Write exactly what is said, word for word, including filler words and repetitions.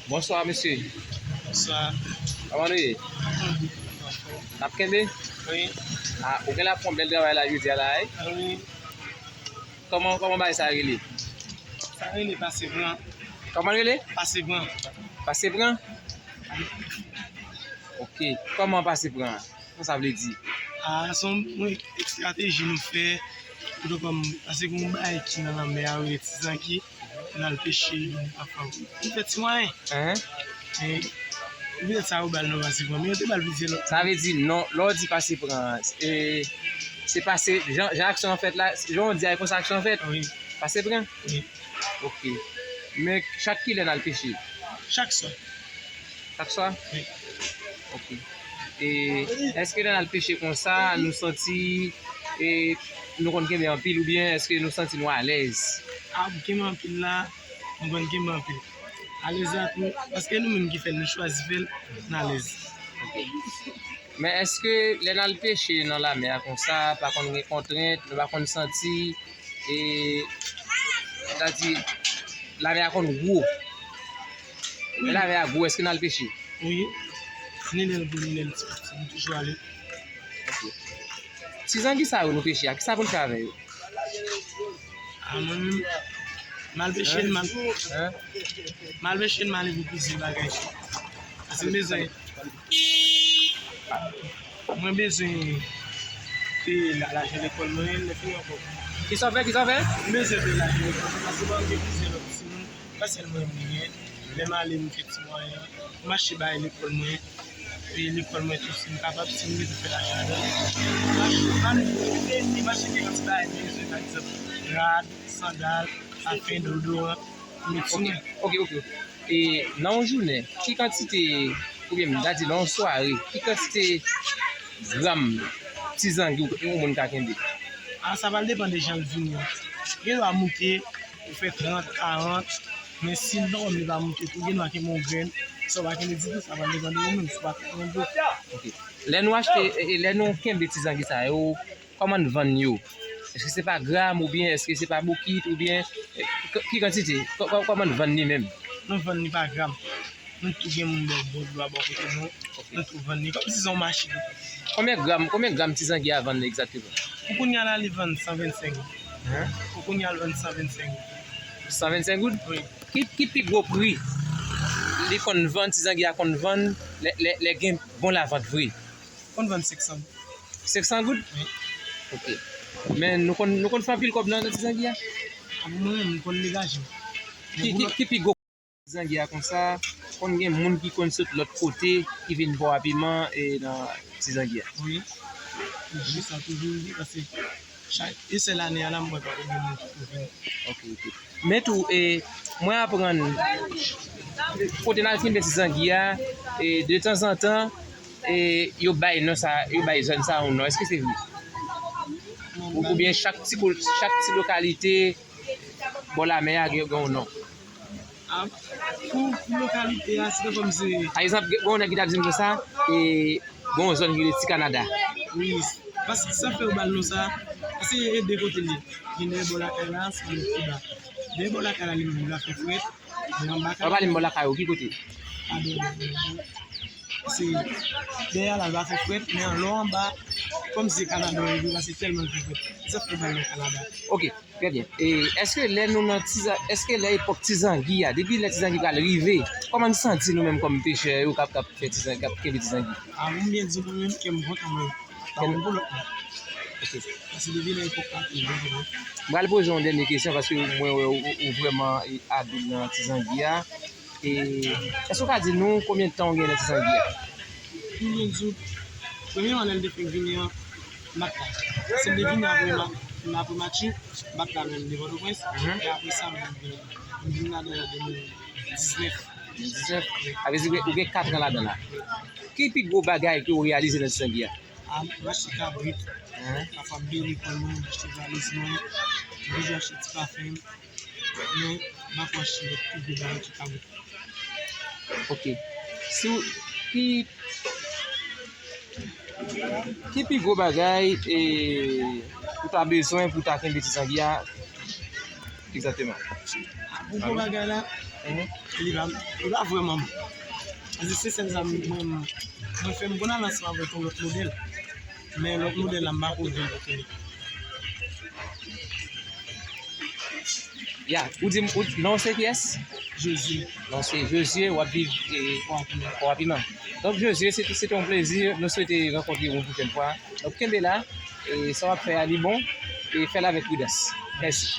Bonswa, mesye. Bonswa. Kòman nou ye? N ap kenbe? Wi. Ah, ou gen la fè yon bèl travay la jodi a la, wi. Wi. Kòman, kòman bagay sa rele? Sa rele pase pran. Kòman l rele? Pase pran. Pase pran? Ok. Kòman pase pran? Sa sa vle di? Ah, se yon, yon estrateji nou fè. Pou nou kòm, paske gen yon bagay ki nan lanmè a, rele ti zangi. N al peche, nou pa fè. Nou fè ti mwayen. Hein? Men, se petèt sa yo ba l non pase pran. Men yo te ba l plizyè lòt. Sa vle di, non, lè w di pase pran, e, se pase, jan, jan aksyon an fèt la, jan w di a, e konsa aksyon an fèt? Wi. Pase pran? Wi. Ok. Men chak kilè n al peche? Chak swa. Chak swa? Wi. Ok. E èske lè n al peche konsa, nou santi, e, nou konn kenbe anpil oubyen èske nou santi nou alèz? A, m kenbe anpil la, m konn kenbe anpil. Alèz la tou, paske nou menm ki fè l, nou chwazi fè l, n alèz. Ok. Men èske lè n al peche nan lamè a konsa, pa konn gen kontrent, nou pa konn santi, e, sètadi, lamè a konn gwo? Lè lamè a gwo, èske n al peche? Wi. Ni lè l gwo, ni lè l ti piti, nou toujou ale. Ok. Ti zangi sa yo nou peche a, kisa pou n fè avè yo? A, mwen menm, m al peche l, m al, m al peche l, m ale pou plizyè bagay. Paske m bezwen, mwen bezwen peye la, lajan lekòl mwen, lè fini ankò. Kisa w fè, kisa w fè? M bezwen peye lajan lekòl mwen, paske mwen gen plizyè lòt timoun, pa sèl mwen menm li gen. Lè m ale, m fè ti mwayen an, m achte bagay lekòl mwen, e lekòl mwen tou, si m kapab, si m gen pou fè lajan ladan l. M achte, m achte kèk ti bagay m bezwen, pa egzanp, rad, sandal, pafen, deodoran, pou met sou mwen. Ok, ok, ok. E nan yon jounen, ki kantite, oubyen m ta di nan yon sware, ki kantite gram ti zangi yon moun ka kenbe? A, sa pral depann de jan l vini an. Gen dwa moute, ou fè trant, karant, men si l pa wè m, li pa moute tou, gen dwa kenbe yon grenn, sa w pa kenbe ditou, sa pral depann de ou menm, si w pa kenbe tou. Ok. Lè nou achte, e, e, lè nou kenbe ti zangi sa yo, kòman n vann yo? Èske se pa gram oubyen èske se pa bokit oubyen, e, k-, ki kantite? Kò-, kò-, kòman n vann li menm? Nou vann li pa gram. Nou tou gen moun bò, bò dlo a bò kote nou. Ok. Nou tou vann li kòmsi se yon mache. Konbyen gram, konbyen gram ti zangi a vann egzakteman? Pou kounye a la, li vann san vennsenk goud. Hein? Pou kounye a, li vann san vennsenk goud. San vennsenk goud? Wi. Ki, ki pi gwo pri li konn vann, ti zangi a konn vann lè, lè, lè gen bon lavant vre? Konn vann senk san goud. Senk san goud? Wi. Ok. Men nou konn, nou konn fè anpil kòb nan, nan ti zangi a? A, mwen menm, m konn degaje m. Ki, ki, ki pi gwo ti zangi a konsa? Konn gen moun ki konn sot lòt kote, ki vin bò rapiman, e nan ti zangi a? Wi. Jis sa toujou rive, paske chak, e sèl ane a la, m wè pa konbyen moun ki tou vini. Ok, ok. Men tou, e, mwen aprann, kote n al kenbe ti zangi a, e, de tanzantan, e, yo bay non sa, yo bay zòn sa yon non. Èske se vre? Ou, oubyen chak ti ko-, chak ti lokalite bò lamè a gen, gen yon non? A, pou, pou lokalite a, se te kòm se. Pa egzanp, gen yon nèg ki t ap di m konsa, e, gen yon zòn ki rele Ti Kanada. Wi, paske sa fè yo ba l non sa, paske e de kote l ye. Gen dèyè bò lakay la, se yon ti ba. Dèyè bò lakay la, li menm, li pa fè frèt. Gen anba kay la. Ou pale m bò lakay ou, ki kote? A, dèyè bò lakay la. Se dèyè la, li pa fè frèt, men anlè anba, kòm se Kanada, yo di, paske tèlman l fè frèt. Sa fè yo ba l non Kanada. Ok. Trè byen. E èske lè nou nan ti za-, èske lè epòk ti zangi a, depi lè ti zangi pral rive, kòman n santi nou menm kòm pechè yo k ap, k ap fè ti zangi, k ap kenbe ti zangi? A, pou m byen di w mwen menm, kè m kontan mwen. Pa konn pou lòt moun. Ok. Paske depi lè epòk la, m byen kontan. M pral poze yon dènye kesyon paske mwen wè ou, ou, ou vrèman, e, abil nan ti zangi a. E èske w ka di nou konbyen tan w gen nan ti zangi a? Pou m byen di w, premyèman lè l te fin vini an, m pa t la. Se m te vini apre ma-, apre match, m pa t la menm de Pòtoprens. Mhm. E apre sa, m vin, m vin ladan l an de mil diznèf. De mil diznèf? Sa vle di ou gen, ou gen kat an ladan la. Ki pi gwo bagay ke w reyalize nan ti zangi a? A, m achte kabrit. Mhm. Pafwa m peye lekòl mwen, m achte valiz mwen, m toujou achte ti pafen m. Men, m pa ko achte lòt pi gwo bagay ki kabrit. Ok. Si w, ki, ki pi gwo bagay, e, ou ta bezwen pou w ta kenbe ti zangi a? Egzakteman. Pou gwo bagay la, li pa, li pa vrèman bon. Paske se sèl sa mwen, mwen fè m konn al ansanm avèk yon lòt modèl. Men lòt modèl la, m pa ko jwenn kote li. Ya, ou di m, ou, non se kiyès? Jezi. Non se Jezi, w ap viv e Pò Piman. Donk Jezi, se te yon plezi, nou swete rankontre w yon pwochèn fwa. Donk kenbe la, e sa w ap fè a li bon, e fè l avèk pridans. Mèsi.